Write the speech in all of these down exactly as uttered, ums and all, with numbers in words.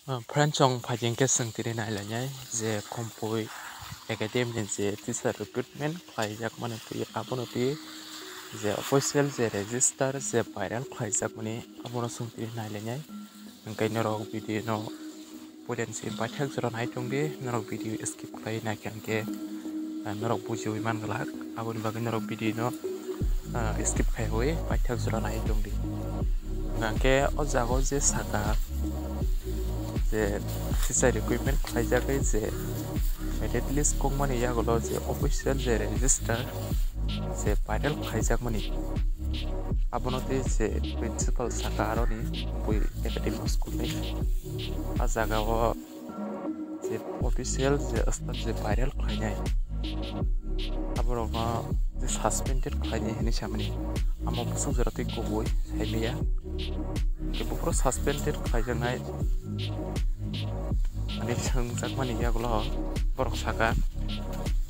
Ah, friends, chwng phaikhe swng tini nailainai je Khompui Academy ni je teacher recruitment khlaijakmani twi abono twi je official je register je viral khlaijakmani abono swng tini nailainai. Hwnkhe norok video no puilani se paithak jora nai tongdi, norok video skip khlai naikha hwnkhe, ah, norok bujiwi man glak, aboni bagwi norok video no, ah, skip khaiwi paithak jora nai tongdi. Hwnkhe o jaga o je saka je teacher recruitment khlaijagwi je merit list kokmani yagulo je official je register je viral khlaijakmani, abono tei je principal saka aroni bui academy school ni. A jaga o je official je staff je viral khlainai, aborokno je suspended khlainai hinwi samani, amo bwswk jora tei kubui saimaya. Khe buphuru suspended khlaijaknai ani swngjakmani yagulo borok saka,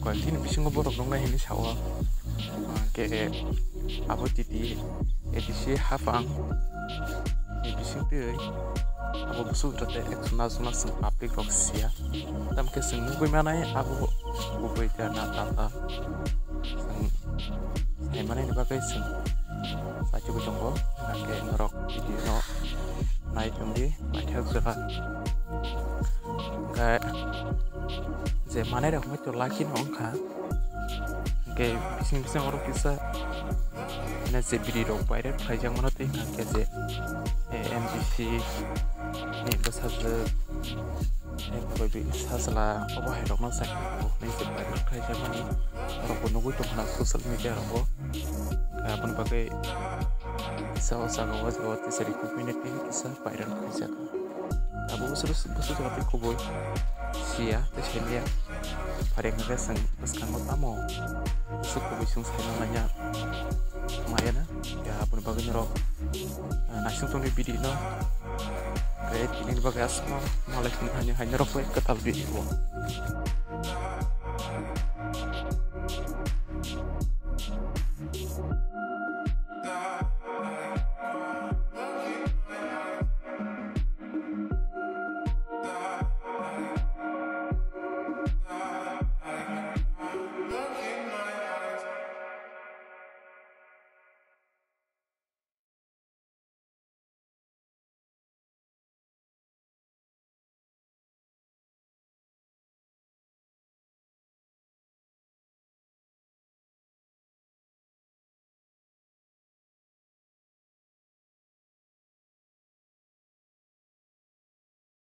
koyekdini bisingo borok nuknai hinwi sao. Hwnkhe abo titi A D C hapang ni bisingtwi abo bwswk rok tei action aswkno chwng public rok siya. Tamkhe chwng nugwi manai abo kubui da na tata chwng saimanani bagwi chwng achugwi tongo. Hwnkhe norok video no nai tongdi paithak jora. Hwnkhe je manai rok to lucky no wngkha. Hwnkhe bising bising oro kisa, mane, je bwrwi rok viral khlaijak mano tei hwnkhe je, eh, M D C ni bwsajwk, eh, sajla obo hai rokno sakha hinwi je viral khlaijak mani norok bo nugwi tongkha na social media rogo. Aboni bagwi kisa o jaga o, o jaga o teacher recruitment ni tei kisa viral khlaijak. Abo bwswk bwswk jaga tei kubui siya tei saimaya. Pharing hwnkhe chwng bwskango tamo bwswk kubui chwng saimanya maya na. Ya, aboni bagwi norok, ah, naising tongni video no. Khe tini bagwi aswkno malai phini hani hai norok bai kwtal video o.